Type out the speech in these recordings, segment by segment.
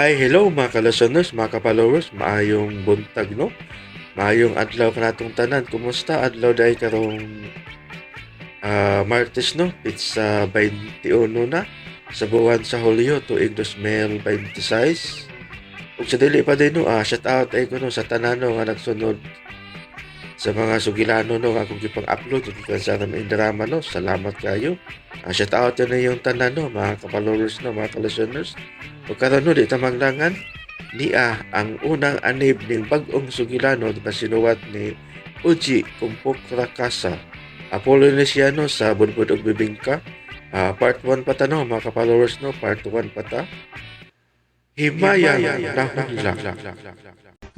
Hi, hello mga ka-listeners, mga ka-followers, maayong buntag, no? Maayong adlaw kanatong tanan. Kumusta adlaw dahil karong Martes, no? It's 21 na sa buwan sa Hulyo tuig 2026. Ug sa dili pa din, no, shout out ay ko, no, sa tanan, no, nga nagsunod sa mga sugilano, no, nga akong gipang-upload gikan sa aming drama, no. Salamat kayo. Shout out yun na yung tanan, no, mga ka-followers, no, mga ka-listeners. Ug karon, no, di ta maglangan niya ang unang anib ning bag-ong sugilano na sinuwat ni Ogie Kumpok Rakasa. Apolonesiano sa Budbud ug Bibingka. Part 1 pa ta, no, mga ka-followers, no, part 1 pa ta. Himayang Nahunlak.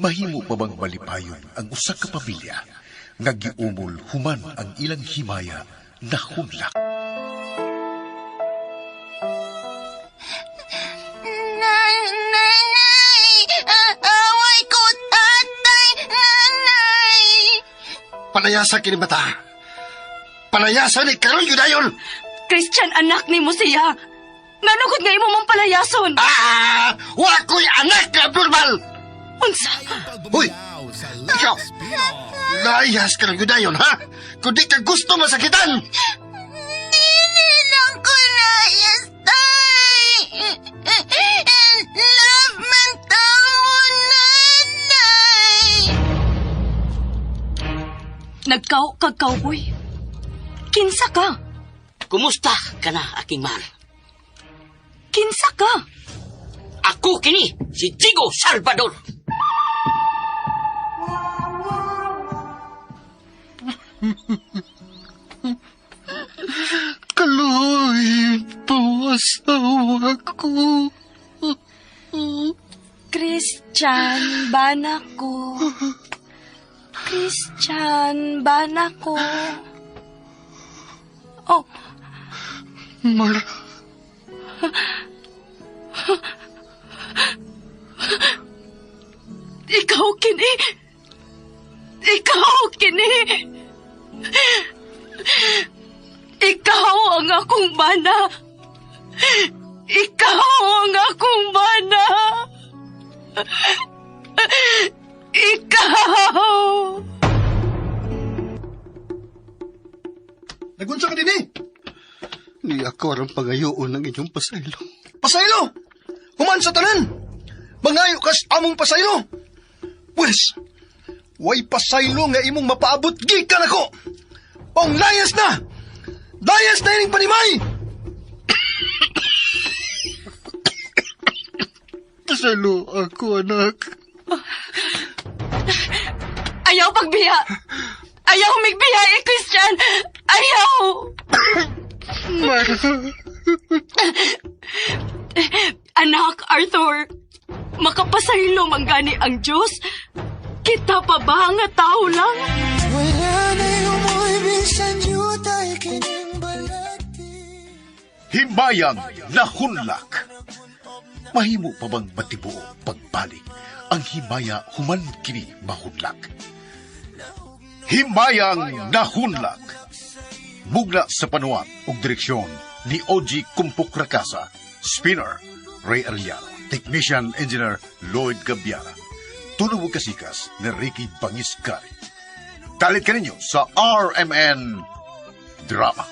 Mahimo pa bang malipayon ang usa ka pamilya nga giumol human ang ilang himaya nahunlak? Nay, nay, nay! Away ko, tatay, nanay! Palayasa kini bata. Palayasa ni karon yun dayon. Christian, anak ni mo siya. Nanugod nga imo mong palayason. Ah! Wa ko'y anak na abnormal! Unsa? Hoy! Ikaw! Layas ka ng dayon, ha? Kung di ka gusto masakitan! Dili lang ko layas, tay! Love man tamo, nanay! Nagkaw kag cowboy. Kinsa ka? Kumusta ka na, aking mahal? Kinsa ka? Ako kini, si Jigo Salvador. Kaloy po asawa ko. Christian, bana ko. Christian, bana ko. Oh, Mara. Ikaw kini. Ikaw kini. Ikaw ang akong bana. Ikaw ang akong bana. Ikaw. Nagunsa ka din eh. Ni ako ang pagayoon ng inyong pasaylo. Pasaylo! Human sa tanan! Mangayo kas among pasaylo! Pwes, way pasaylo nga imong mapaabot gikan ako! Pong layas na! Layas na ining panimay! Pasaylo ako, anak. Ayaw pagbiya. Ayaw migbiya eh, Christian. Ayaw. Mara. Anak, Arthur, makapasaylo man gani ang Diyos. Kita pa ba nga tao lang? Wala na yung bisan jutay kining balati. Himayang Nahunlak. Mahimo pa bang matibuo pagbalik ang himaya human kini mahunlak? Himayang Nahunlak. Mugna sa panuwat ug direksyon ni Ogie Kumpok Rakasa, Spinner Ray Arellano, Technician Engineer Lloyd Gabiana, Tunog ug kasikas ni Ricky Bangiscari. Dalit kaninyo sa RMN Drama.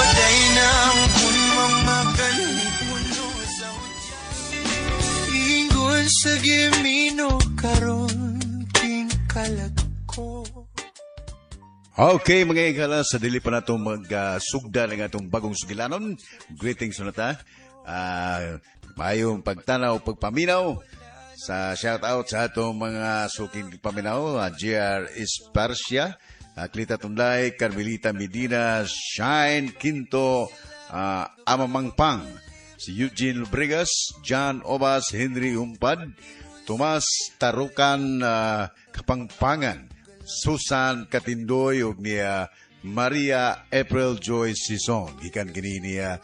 Patay na ang kunwang makalipuno sa Ingon sa gimino karon king kalag ko. Okay, mga igala, sa dili pa nato magsugda ng atong bagong sugilanon. Greetings na ta. Mayong pagtanaw, pagpaminaw. Sa shout out sa atong mga suking paminaw, GR Esparcia, Clita Tunday, Carmelita Medina, Shine Quinto, Amamangpang, si Eugene Lubregas, John Obas, Henry Umpad, Tomas Tarukan, Kapangpangan, Susan Katindoy ug niya Maria April Joy Sison, gikan kini niya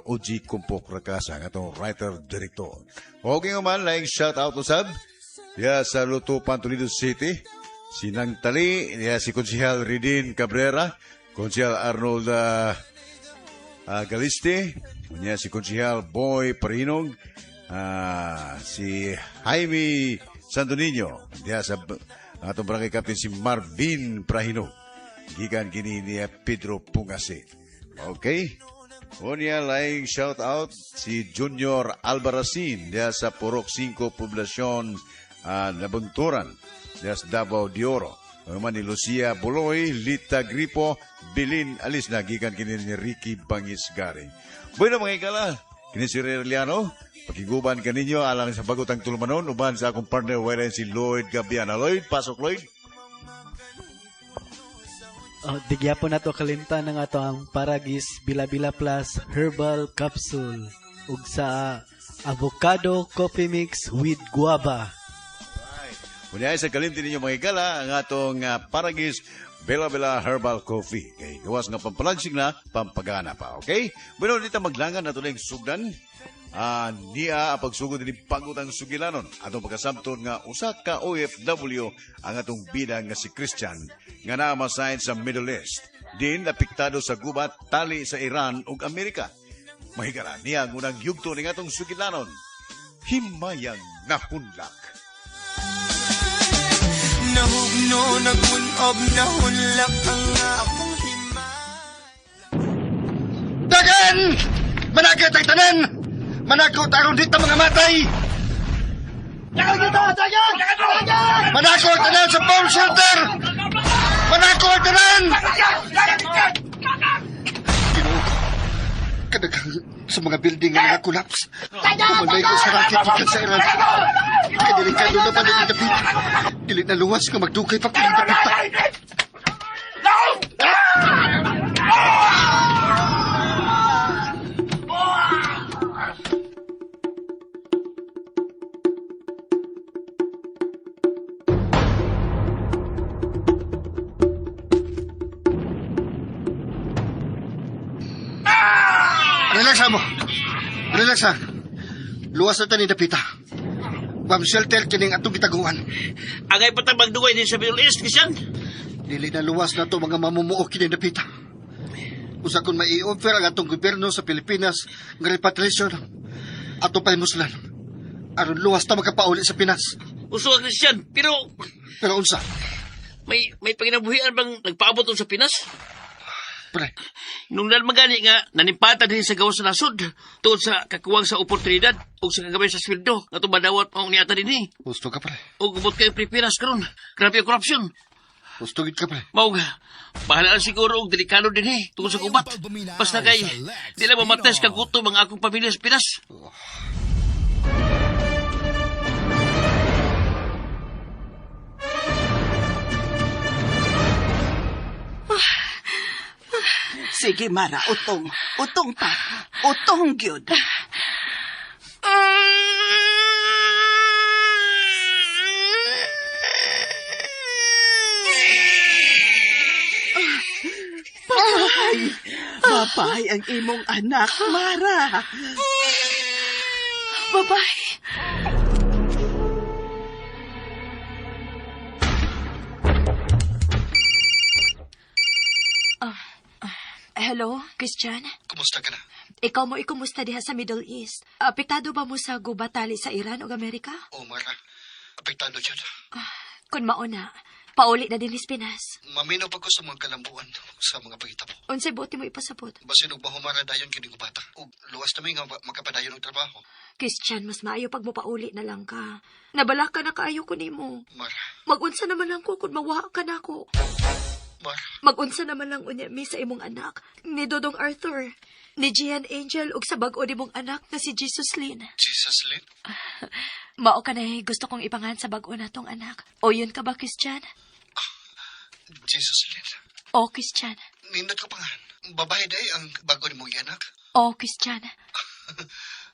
Ogie Kumpok Rakasa, ang atong writer director. Okay nga man, laing shout out usab ya sa Lutupan, Toledo City, si Nang Tali, ya si Konsihal Ridin Cabrera, Konsihal Arnold Galiste, unya si Konsihal Boy Parinog, si Jaime Santo Niño, diha sa atong barangay captain si Marvin Prahinog. Gikan kini ni Pedro Pungase. Okay? Unya laing shout out si Junior Albarracin diha sa Purok 5 Poblasyon Nabunturan diha sa Davao de Oro. Human ni Lucia Buloy, Lita Gripo, Bilin Alisna, gikan kini ni Ricky Bangis Garing. Bueno mga ikala, kini si Reliano, pakiguban kaninyo alang sa bagutang tulumanon, uban sa akong partner wherein si Lloyd Gabiana. Lloyd, pasok Lloyd. Oh, digyapo na to kalimtan ng ato ang Paragis Bila-Bila Plus Herbal Capsule ug sa Avocado Coffee Mix with Guava. Unya sa kalimti ninyo mga igala ang atong Paragis Bela Bela Herbal Coffee. Kay gawas nga pampalagsig na, pampagana pa. Okay? Bueno, dito maglangan na tuloy sugdan. Niya ang pagsugod ni pagutang sugilanon. Atong pagkasamton nga usa ka OFW ang atong bida nga si Christian nga naamasahin sa Middle East. Din apektado sa gubat tali sa Iran ug Amerika. Mahigala niya ang unang yugto ning atong sugilanon. Himayang nahunlak. Nahugno, nagunob, nahulak ang akong himay. Dagan! Manakit ang tanan! Manakot aron dito mga matay! Manakot tanan sa bomb shelter! Manakot tanan! Ginoo ko, kadaghan sa mga building nga nakakolapse. Pumanay ko sa racket gikan sa Iran. Kaya delikado na pa ng dapit. Dili na luwas nga magdugay pa kung dapit ta. Relax mo. Relax ha. Luwas na ta ni Dapita. Bomb shelter kining atong gitaguan. Angay pa ta magdugay din sa Middle East, Christian. Dili na luwas na to mga mamumuo kini Dapita. Usa kung mai-offer ang atong gobyerno sa Pilipinas nga repatriation ato pa'y muslan. Aron luwas ta makapauli sa Pinas. Uso ka, Christian, pero Pero unsa? may panginabuhian bang nagpaabot sa Pinas? Pre, Nung magani nga, nanimpata din sa gawas sa nasod tungod sa kakuwang sa oportunidad o sa kagabay sa sweldo nga tumadawat ang niata din eh. gusto ka pre. O gubot kayo Pilipinas karon. Grabe ang korupsyon. Gusto gid ka pre. Mao bahala lang siguro og delikado din eh tungod sa gubat. Basta kay di lang mamatay sa kagutom ang akong pamilya sa Pinas. Sige, Mara, utong. Utong pa. Utong gyud. Patay. Babay ang imong anak, Mara. Babay. Hello, Christian? Kumusta ka na? Ikaw mo ikumusta diha sa Middle East? Apektado ba mo sa gubatali sa Iran o Amerika? Oh, Mara. Apektado dyan. Kung mauna, pauli na din Pinas. Maminaw pa ko sa mga kalambuan sa mga pagitabo. Unsay buti mo ipasabot? Basin og bahumara dayon kini gubata. Og luwas na mi nga makapadayon og trabaho. Christian, mas maayo pag mopauli na lang ka. Nabalaka na kaayo ko nimo. Mara, Magunsa naman lang ko kung mawa ka na ako. Mara. Magunsa naman lang unya mi sa imong anak, ni Dodong Arthur, ni Gian Angel ug sa bag-o nimong anak na si Jesus Lynn. Jesus Lynn. Mao ka na eh, gusto kong ipangan sa bag-o natong anak. O yun ka ba, Christian? Jesus Lynn. O, Christian. Nindot ka pa nga. Babae day ang bago ni mong anak. O, Christian.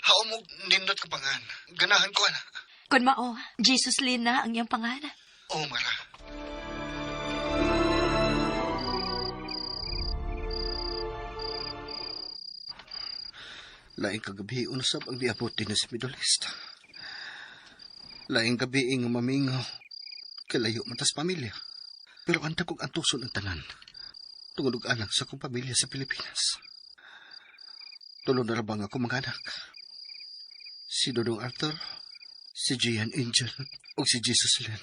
Haom mo nindot ka pa nga. Ganahan ko ana. Kun mao, Jesus Lynn na ang iyang pangan. Oh, Mara. Laing kagabi unusab ang niabot din sa Middle East. Laing gabi nga mamingaw. Kalayo man tas pamilya. Pero anta kog antuson ang tanan. Tungod og anak sa akong pamilya sa Pilipinas. Tulo na ra bang ako mga anak? Si Dodong Arthur, si Gian Angel, o si Jesus Len.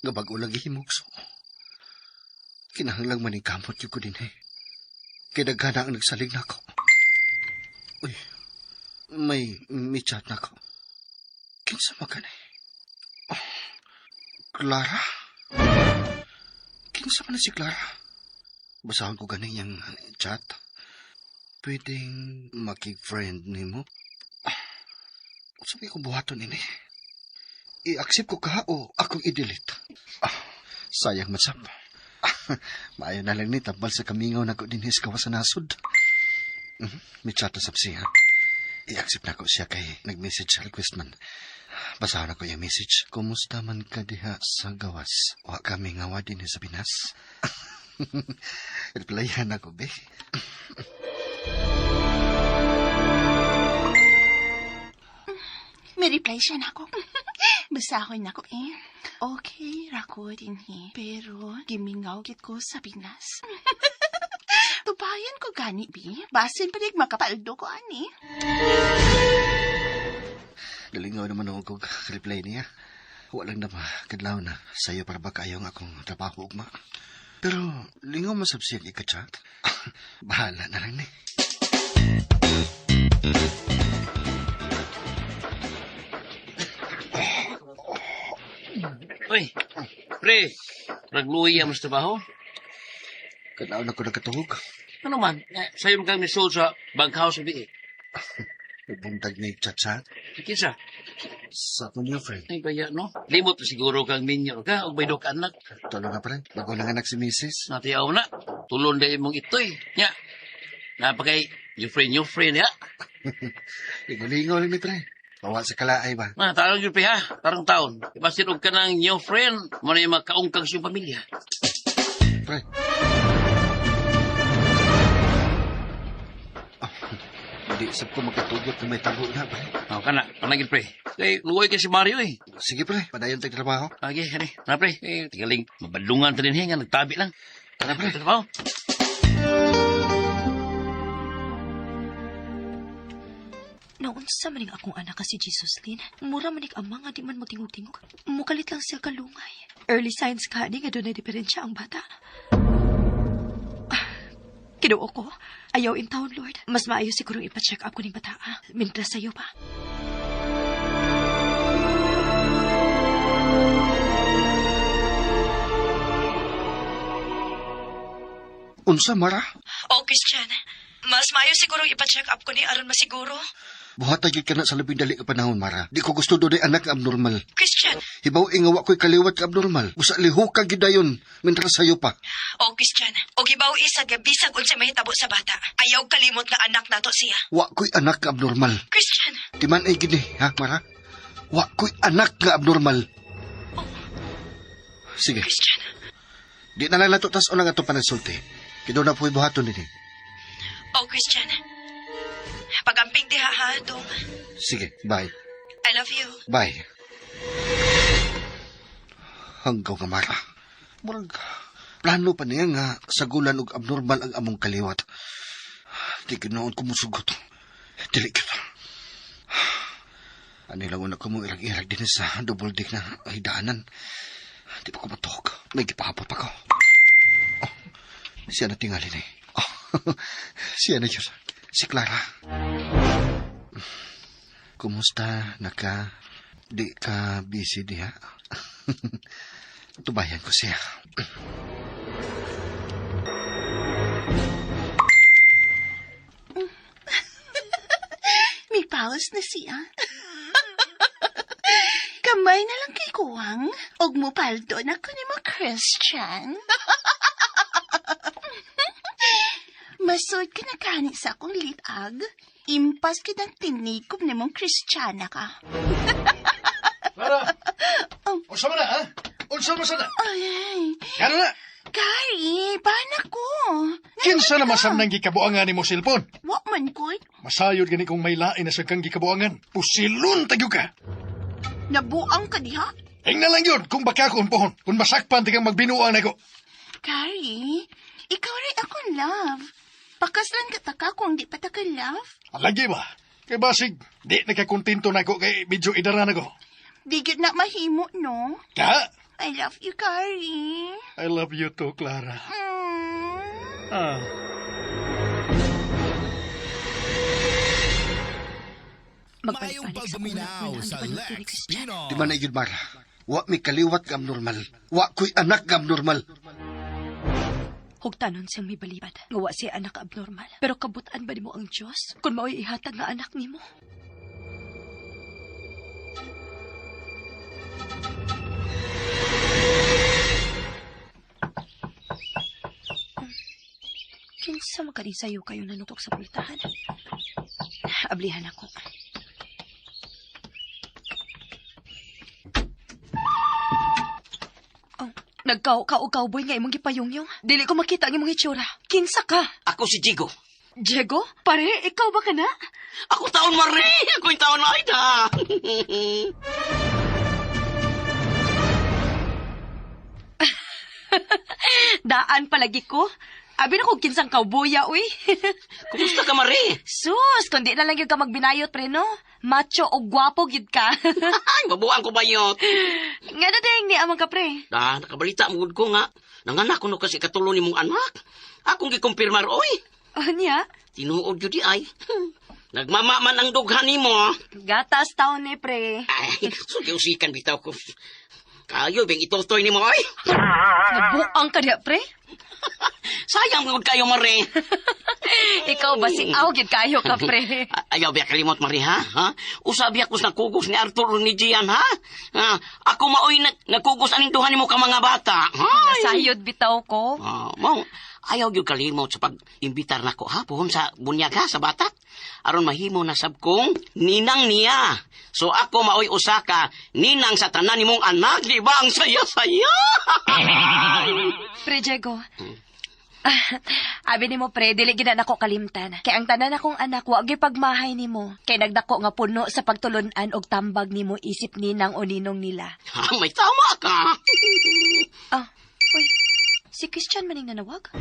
Nga bago lang gihimugso. Kinahanglang maningkamot yung ko din eh. Kaya daghana ang nagsalig na ako. Uy, may chat na ako. Kinsa man ka na eh? Oh, Clara? Kinsa man na si Clara? Basahan ko gani yung chat. Pwedeng makig-friend nimo? Ah, sabi ko buhaton ini. I-accept ko ka o akong i-delete? Ah, sayang masap. Ah, maayo na lang ni tambal sa kamingaw na ko din sa gawas sa nasod. May chat na sab siya. I-accept na ko siya kay nag-message request man. Basahan ako yung message. Kumusta man ka diha sa gawas? Wa kami ngawa din sa Pinas. Replyan ako, be. May reply siya na ako. Basahon na ko eh. Okay, rako din he. Pero gimingaw git ko sa Pinas. Tubayan ko gani, bi. Basin pa rin makapaldo ko, ani. Galingaw naman ako kog reply niya. Walang na kadlaw na. Sayo para ba kayo ang akong trabaho ugma. Pero lingaw masab siyang ika-chat. Bahala na lang ni. Uy, pre, nagluwi ang mas trabaho. Kadlaw na ko nagkatuhog. Ano man, sayo man kang nisold sa bunkhouse gabi eh. Nagbuntag ni chat-chat Kinsa? sa akong new friend. Ay, baya, no? Limot na siguro kang minyo ka, og may ka anak. Tulo nga pre. Bago lang anak si Mrs. Natiyaw na. Tulon na imong itoy. Nya, napakay, new friend, ya. Lingaw-lingaw lang ni pre. Bawa sa kalaay ba? Na, tarong yun, pre, ha? Tarong taon. Ibasin og ka ng new friend, mo na yung makaungkang siyong pamilya. Pre. Ah, di sab ko magkatugot na may tago na, pre. Oh, kana, panagin, pre. Kay, luoy kay si Mario, eh. Sige, pre. Padayon tayong trabaho. Agi, kani. Na, pre. Eh, tigaling, mabadlungan ta din, eh, nga, nagtabi lang. Tara, pre. Trabaho. Naunsa man ning akong anak ka si Jesus Lynn. Mura man ning ama nga di man magtingog-tingog. Mukalit lang siya kalungay. Early signs ka ni nga dunay diferensya ang bata. Ah, Kinuo ko. Ayaw in town, Lord. Mas maayo siguro ipa-check up ko ning bata. Ah. Mintras sayo pa. Unsa, Mara? Oh, Christian. Mas maayo siguro ipa-check up ko ni aron masiguro. Buhatag gyud ka na sa labing dali ka panahon, Mara. Di ko gusto doon anak nga abnormal. Christian. Hibaw ingawa ko'y kaliwat ka abnormal. Usa lihok ka gyud dayon. Mintras sayo pa. Oh, Christian. Og hibaw isa nga bisag unsay mahitabo sa bata. Ayaw kalimot nga anak nato siya. Wa ko'y anak nga abnormal. Christian. Timan ay gini, ha, Mara? Wa ko'y anak nga abnormal. Sige. Christian. Di na lang nato tas unang ato panagsulti. Kido na po'y buhaton dinhi. Oh, Christian. Pagamping diha ha, dong. Sige, bye. I love you. Bye. Hanggaw nga, Mara. Murag, plano pa niya nga sagulan og abnormal ang among kaliwat. Di ginoon ko musugot. Dili gyud. Ani lang una ko mo irag-irag din sa double deck na higdaanan. Di pa ko matuog. May gipahapot pa ko. Oh, siya na tingali ni. Oh, siya na yun. Si Clara. Kumusta na ka? Di ka busy diha? Tubayan ko siya. May pause na siya. Kamay na lang kay Kuwang. Og mo paldo na ko ni mo, Christian. Masud ka na kani sa akong litag. Impas kitang tinikob ni mong Kristiyana ka. Clara! Unsa man na, ha? Unsa man sana? Ay, Kano na? Gary, paano ko? Kinsa na masam nang gikabuangan ni mo cellphone? Wa man ko. Masayod gani kung may lain na sa kang gikabuangan. Pusilon tagyo ka. Nabuang ka diha? Ing na lang yun kung baka kung pohon. Kung masakpan ti kang magbinuang nako. Gary, ikaw rin akong love. Pakaslan ka ta ka kung di pa ta ka love. Lagi ba? Kay basig, di nakakontento na ko kay medyo idara na ko. Di gyud na mahimo, no? Ka? I love you, Kari. I love you too, Clara. Mm. Ah. Magbalik-balik sa akong una ang gipanulti ni Christian. Di man na igid, Mara. Wa mi kaliwat nga abnormal. Wa ko'y anak nga abnormal. Hugtanon siyang may balibad. Nga wa siya anak abnormal. Pero kabutan ba nimo ang Diyos kung mao'y ihatag nga anak nimo? Kinsa makanisayo kayo nanutok sa pultahan? Ablihan ako. Oh, nagkao ka og cowboy nga imong gipayungyong. Dili ko makita ang imong itsura. Kinsa ka? Ako si Jigo. Diego? Pare, ikaw ba ka na? Ako taon, Marie! Ako yung taon, Aida! Daan palagi ko. Abi na kung kinsang cowboya, uy. Kumusta ka, Marie? Sus, kundi na lang yun ka magbinayot, pre, no? Macho o gwapo gid ka. Ay, mabuang ko bayot. Nga na ding ni amang ka, pre. Ah, nakabalita mo gud ko nga. Nanganak ko no kasi katulo ni mong anak. Akong gikumpirmar, oy. Oh, niya? Tinuod yun di ay. Nagmama man ang dughan nimo. ah. Gatas taon ni, pre. Ay, sugiusikan bitaw ko. Kayo, bing itutoy nimo, oy. Nabuang ka diya, pre. Sayang gud kayo, Marie. Ikaw ba si aw gid kayo ka, pre? Ayaw biya kalimot, Marie, ha? Ha? Usabi ako sa nagkugos ni Arthur ug ni Gian, ha? Ha? Ako maoy nagkugos aning duha nimo ka mga bata. Hay! Nasayod bitaw ko. Ah, mao, ayaw gyud kalimot sa pag-imbitar nako ha, puhon sa bunyag ha, sa bata. Aron mahimo na sab kong ninang niya. So ako maoy usa ka ninang sa tanan nimong anak, di ba? Ang saya-saya. Pre Diego. Ah, abi nimo pre, dili gid na nako kalimtan. Kay ang tanan akong anak wa gyud pagmahay nimo. Kay nagdako nga puno sa pagtulon-an og tambag nimo isip ninang o ninong nila. Ha, may tama ka. Ah, uy. Si Christian maning nanawag?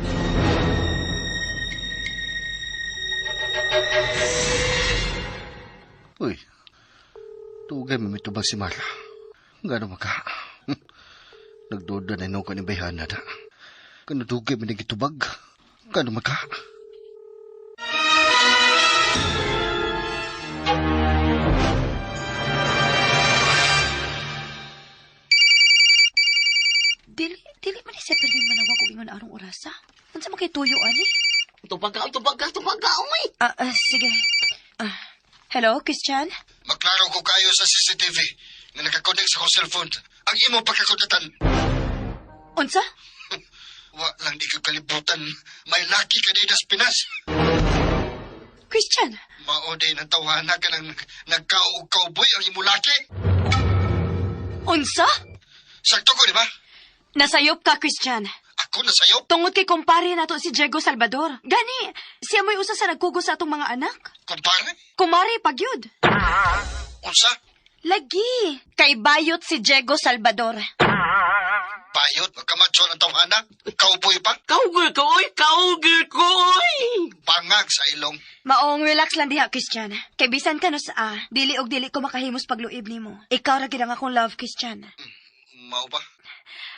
Uy, tugay mamitubag si Mara. Gano maka? Nagduda na inuka ni Bayhana na. Kano dugay manigitubag? Gano maka? Dili, dili man ni siya perming manawag og ingon arong orasa. Unsa man kay tuyo ani? Tubag ka, tubag ka, tubag ka, oy. Ah, ah, sige. Ah, hello, Christian? Maklaro ko kayo sa CCTV nga nakakonect sa akong cellphone. Ang imo pagkakutatan. Unsa? Wa lang di ko kalibutan. May laki ka di das Pinas. Christian, Mao day ng tawhana ka ng nagkao cowboy ang imo laki. unsa? Sakto ko, di ba? Nasayop ka, Christian. Ako na sayo. Tungod kay kumpare nato si Diego Salvador. Gani, siya mo'y usa sa nagkugo sa atong mga anak. Kumpare? Kumare pagyud. Unsa? Lagi, kay bayot si Diego Salvador. Bayot, magkamatso ng tawhana. Cowboy pa. Kaugil ko, oy. Kaugil ko, oy. Bangag sa ilong. Maong relax lang diha, Christian. Kay bisan ka no sa a, dili og dili ko makahimos pagluib nimo. Ikaw ra gid ang akong love, Christian. Mao ba?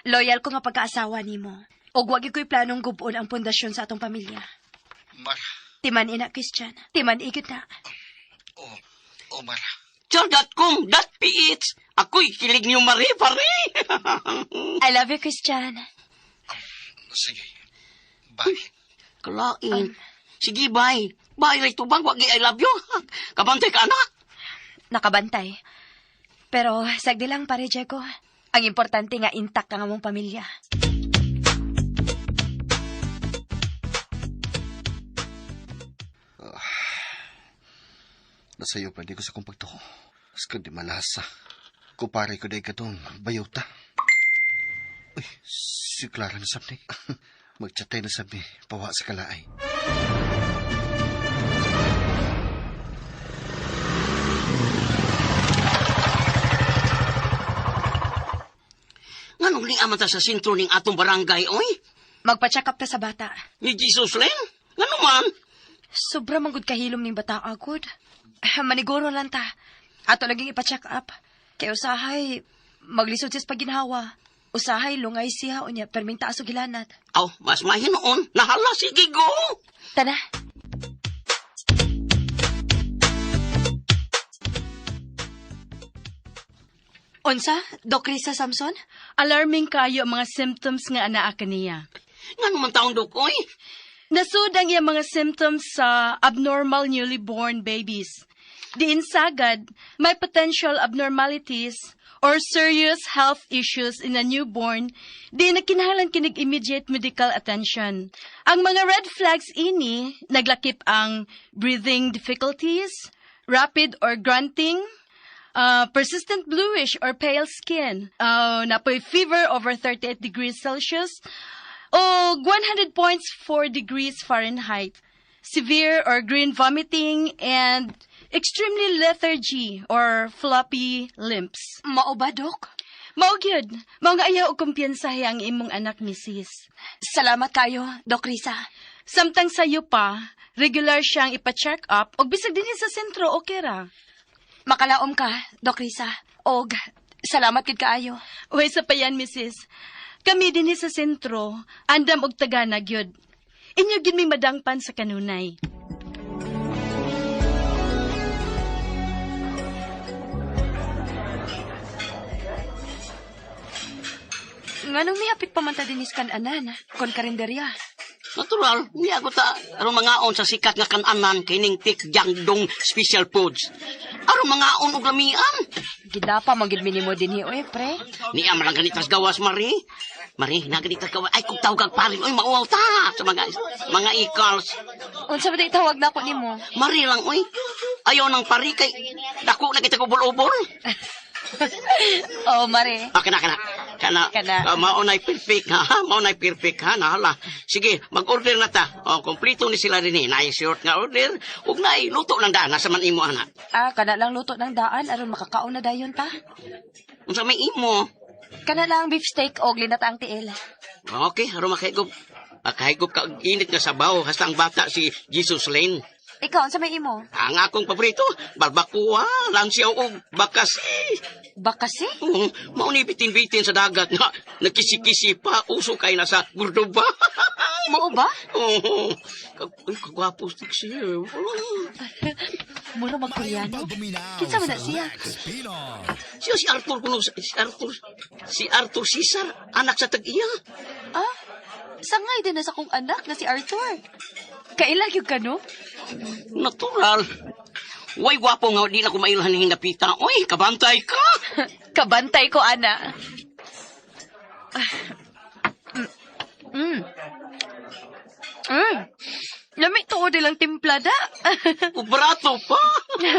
Loyal ko nga pagkaasawa nimo. Og wa gyud ko'y planong gub-on ang pundasyon sa atong pamilya. Mara. Timan ina, Christian. Timan igid na. Oh, oh, Mara. Char.com.ph. Ako'y kilig niyo, Marie, pare. I love you, Christian. Sige. Bye. Kalain. Sige, bye. Bye, ray tubang. Wagi, I love you. Kabantay ka, anak. Nakabantay. Pero sagdi lang pare, Diego. Ang importante nga intact ang among pamilya. Nasayo pa di ko sa kong pagtuko. Mas di malasa. Kupare ko day katong bayota. Uy, si Clara na sabni. Magchatay na sabni. Pawa sa kalaay. Nganong ni amanta sa sentro ning atong barangay, oy? Magpa-check up ta sa bata. Ni Jesus Len? Ngano man? Sobra manggod kahilom ning bata agod. Maniguro lang ta. Ato laging ipa-check up. Kay usahay, maglisod siya sa paginhawa. Usahay, lungay siya, unya, perming taas og gilanat. Aw, mas mahinoon. Nahala, sige go. Tana. Unsa, Doc Risa Samson? Alarming kayo ang mga symptoms nga anaa kaniya. Ngano man taong dok, oy? Nasud ang iyang mga symptoms sa abnormal newly born babies. Diin sagad, may potential abnormalities or serious health issues in a newborn, di na kinahanglan kinig immediate medical attention. Ang mga red flags ini, naglakip ang breathing difficulties, rapid or grunting, persistent bluish or pale skin, napoy fever over 38 degrees Celsius, o 100.4 degrees Fahrenheit, severe or green vomiting, and extremely lethargy or floppy limbs. Mao ba, Doc? Mao gyud. Mao nga ayaw og kumpiyansahe ang imong anak, misis. Salamat kayo, Doc Risa. Samtang sayo pa, regular siyang ipa-check up og bisag dinhi sa sentro okay ra. Makalaom ka, Doc Risa. Og, salamat gid kaayo. Uy, sa pa yan, misis. Kami dinhi sa sentro, andam og tagana gyud. Inyo gid mi madangpan sa kanunay. Nganong mihapit pa man ta dinis kan-anan, kon karinderya. Natural, niya ko ta aron mangaon sa sikat nga kananan kining Tikjangdong Special Foods. Aron mangaon og lamian. Gidapa man gid minimo dinhi oy, pre. Niya man lang ganitas gawas, Mari. Mari, na ganitas gawas. Ay, kung tawag kag parin, oy, mauaw ta sa mga ikals. Unsa ba day tawag nako nimo? Mari lang, oy. Ayaw ng pari kay dako na kita ubol-ubol. Oh, Mari. Ah, kana, kana. Kana, Kana. Ah, mao na'y perfect, ha? Mao na'y perfect, ha? Nahala. Sige, mag-order na ta. Oh, kompleto ni sila rin, eh. Naay short nga order. Ug naay luto lang daan. Nasa man imo, anak. Ah, kana lang luto ng daan aron makakaon na dayon ta. Unsa may imo? Kana lang beef steak og linataang tiil. Okay, aron makahigop. Makahigop ka og init nga sabaw hasta ang bata si Jesus Lane. Ikaw unsa may imo? Ang akong paborito, barbacoa, lansiyaw og bakasi. Bakasi? Oo, mao ni bitin-bitin sa dagat nga nagkisi-kisi pa, uso kay nasa Gordoba. Mao ba? Oo. Uy, kagwapo siya. Mura magkoreano. Kinsa man na siya? Siya si Arthur kuno, si Arthur Cesar, anak sa tag-iya. Ah, sangay din na sa kong anak na si Arthur. Kaila gyud ka no? Natural. Way gwapo nga di na ko mailhan ning napita. Oy, kabantay ka. Kabantay ko, ana. Mm. Lami tuod ilang timplada. Ubrato pa.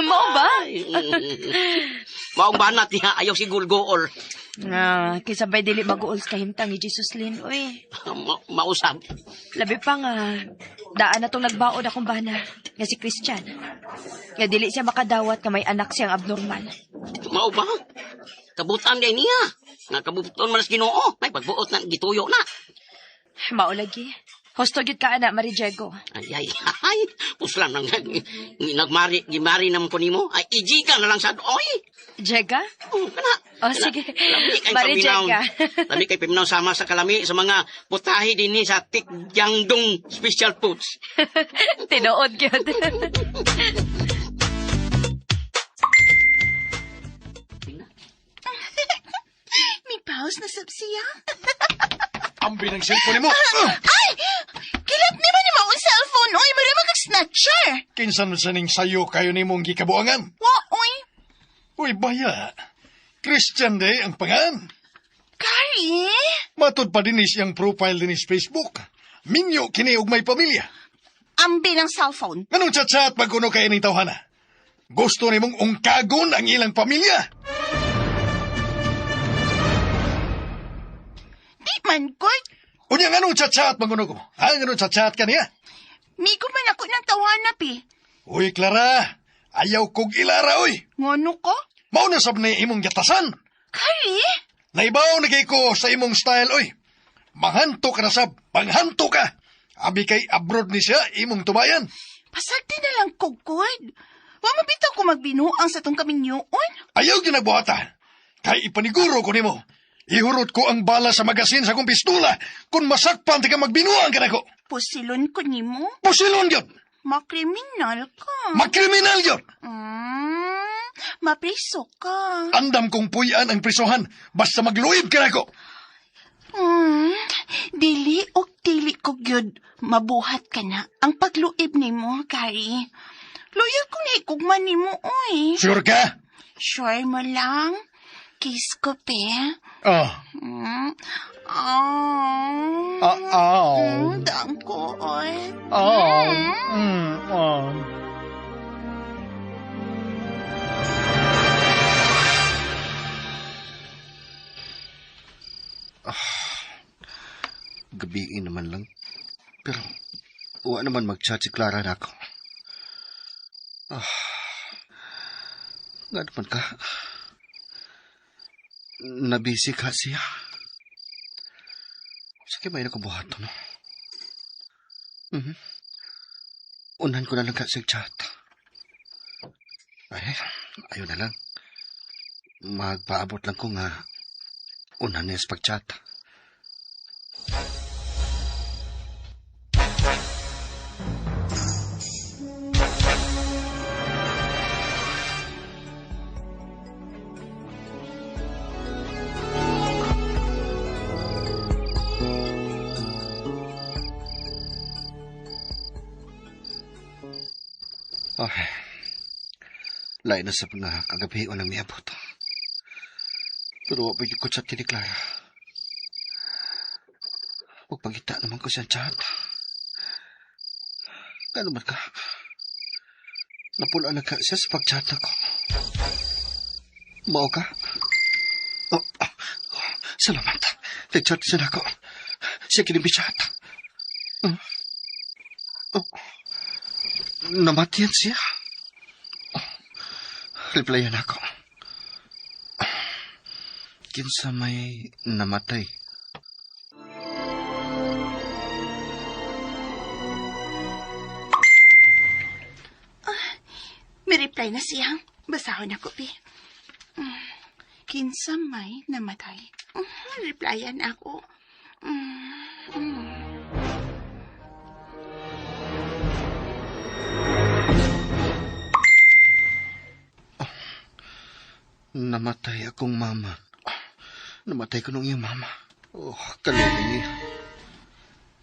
Mao ba? Maong banat niya ayaw si gulgool. Ah, kaysa ba'y dili mag-uol sa kahimtang ni Jesus Lin, uy. Mausab. Labi pa nga, daan na tong nagbaod akong bana, nga si Christian. Nga dili siya makadawat nga may anak siyang abnormal. Mao ba? Kabutan day niya. Nga kabuton man sa Ginoo. May pagbuot na gituyo na. Mao lagi. Husto gyud ka ana, Maridiego. Ay, ay, ay. Puslan nang nagmari, gimari naman ko nimo. Ay, ijiga na lang sa oy. Jega? Oh, kana. Oh, sige. Lami kay Marijega. paminaw. Lami kay paminaw sama sa kalami sa mga putahe dinhi sa Tikjangdong Special Foods. Tinuod gyud. May pause na sab siya. Ambi ng cellphone nimo. Ay! Kilat ni ba ni mo ang cellphone? Oy, mara mag-snatcher. Kinsa man sa ning sayo kayo nimong gikabuangan? Wa, oy. Uy, baya. Christian day ang pangan. Kari? Matod pa din is iyang profile din is Facebook. Minyo kini og may pamilya. Ambi ng cellphone. Anong chat-chat pag kuno kay ning tawhana? Gusto nimong ungkagon ang ilang pamilya. Di man, good. Unya nganong chat-chat man kuno ko? Ha, nganong chat-chat ka niya? Migo man ako ng tawana, pi. Uy, Clara, ayaw kog ilara, uy. Ngono ko? Mao na sab ni imong gatasan. Kari? Naibaw na kay ko sa imong style, oy. Manghanto ka na sab, panghanto ka. Abi kay abroad ni siya, imong tumayan. Pasagdi na lang kugkod. Wa mabitaw ko magbinuang sa tong kaminyoon. Ayaw ginabuhata. Kay ipaniguro ko nimo. Ihurot ko ang bala sa magasin sa akong pistola kung masakpan ti ka magbinuang kanako. Pusilon ko nimo. Pusilon yun. Makriminal ka. Makriminal yun. Mapriso ka. Andam kong puyan ang prisohan basta magluib kanako. Dili og dili ko gyud mabuhat ka na ang pagluib nimo, Gary. Loyal ko na ikugma nimo, oy. Sure ka? Sure mo lang. Kiss ko, pe. Oh. Oh. Ah, oh. Dangko, oy. Oh. Oh. Gabiin naman lang. Pero, uwa naman mag-chat si Clara na ako. Nga naman ka. Nabisi ka siya. Sige, may nakubuhat no? Unahan ko na lang ka sa chat. Ay, ayaw na lang. Magpaabot lang ko nga unahan niya sa pag-chat. Ay, lain na sa nga kagabi o nang miabot. Pero wapay ko chat ni Clara. Huwag pangita naman ko siyang chat. Gano'n man ka? Napula na ka siya sa pag-chat ako. Mao ka? Oh, salamat. Nag-chat siya na ako. Siya kinibi-chat. Oh. Namatiyan siya. Oh. Replyan ako. Kinsa may namatay. May reply na siya. Basahon ako, pi. Kinsa may namatay. Replyan ako. Oh, namatay akong mama. Namatay ko nung iyang mama. Oh, kalungay niya.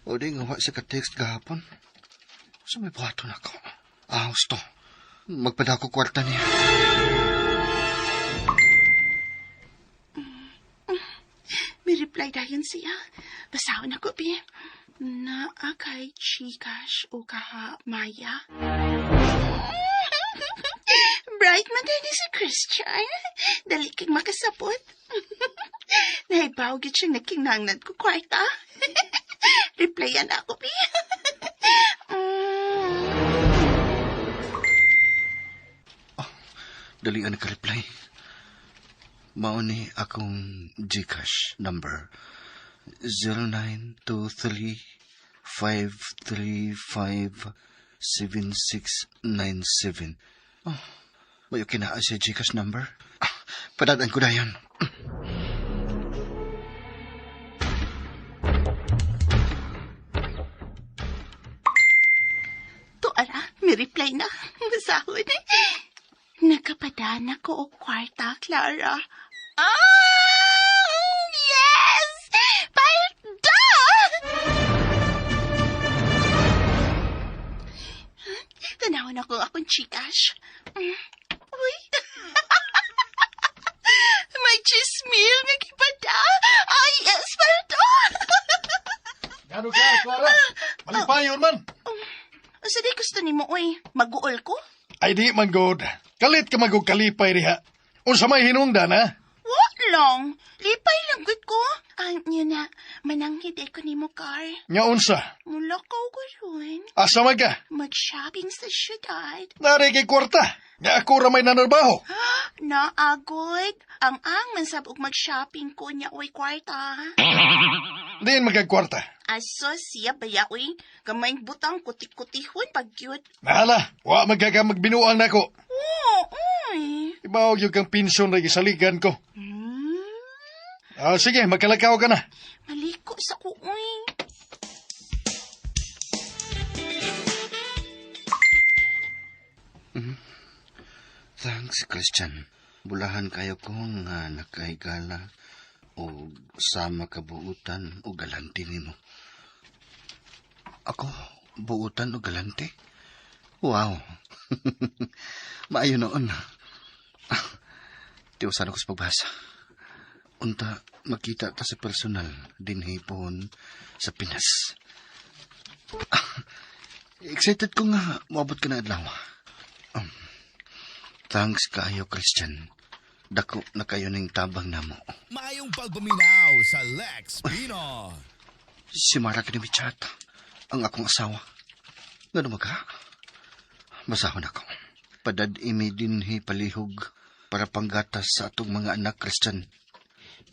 O di nga wa sa ka-text gahapon. Sa may buhaton ako. Ah, gusto. Magpadako kwarta niya. May reply dayon siya. Basahon ako, bi. Naa kay Gcash o kaha Maya. Bright man din si Christian. Dali kang makasabot. Nahibaw gid siya nagkinangnad ko kwarta. Replyan ako, bi. Oh, dali ang naka-reply. Mao ni akong Gcash number 0923-535-7697. Oh, may okay na siya Gcash number. Padadaan ko na yan. To ara, may reply na. Masahod. Nagkapadana ko og kwarta, Clara. Ah! Yes! Palda! Tanawon ako akong Gcash. Uy! May chismil nga gipada. Ay, yes, palda! Gano ka, Clara? Malipayon man. Sa di gusto nimo, uy? Mag-uol ko? Ay, di man, God. Kalit ka magug kalipay riha. Unsa may hinungdan, ha? Wa lang? Lipay lang gud ko. Ay, yun na. Mananghid ko ni mo, Car. Nga unsa? Mulakaw ko ron. Asa man ka? Mag-shopping sa syudad. Nari kay kwarta. Nga ako ra may nanarbaho. Naagod. Ang ang man sab og mag-shopping ko niya oy kwarta. Diin magkagkwarta. Aso siya baya oy. Gamay butang kutik-kutihon pag cute. Nahala, wa magkaga magbinuang nako. Oo, oy. Ibawag yung kang pinson na gisaligan ko. Ah, sige, magkalakaw ka na. Maliko sa ko oy. Thanks, Christian. Bulahan kayo ko nga nakahigala o sama kabuutan o galante nimo. Ako, buutan o galante? Wow. Maayo noon. Ah, tiwasan ako sa pagbasa. Unta, makita ta sa personal dinhi pohon sa Pinas. Ah, excited ko nga moabot ka na adlaw. Thanks kaayo, Christian. Dako na kayo ning tabang namo. Maayong pagpaminaw sa Lex Pino. Si Mara kini chat ang akong asawa. Ngano magka? Basahon ako. Padad imi dinhi palihog para panggatas sa atong mga anak, Christian.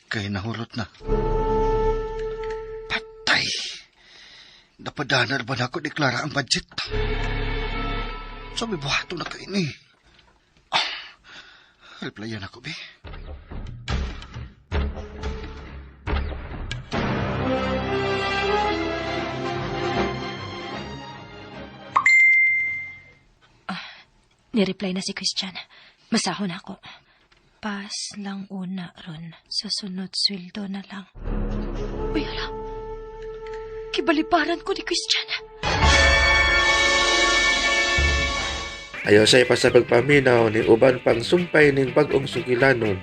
Kay nahurot na. Patay! Napadanar ba na ako deklara ang budget? Sabi buhato na kaini. Ah, replyan ako, be. Ni-reply na si Christian. Masahon ako. Pas lang una ron. Sa sunod sweldo na lang. Uy, hala. Kibaliparan ko ni Christian. Ayaw say pa sa pagpaminaw ni uban pang sumpay ning bag-ong sugilanon.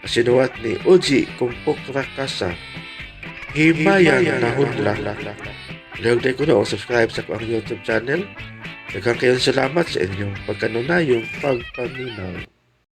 Sinuwat ni Oji Kumpok Rakasa. Himayan nahunla. Lihog day ko na subscribe sa akong YouTube channel. Daghang kayong salamat sa inyong pagkanunayong pagpaminaw.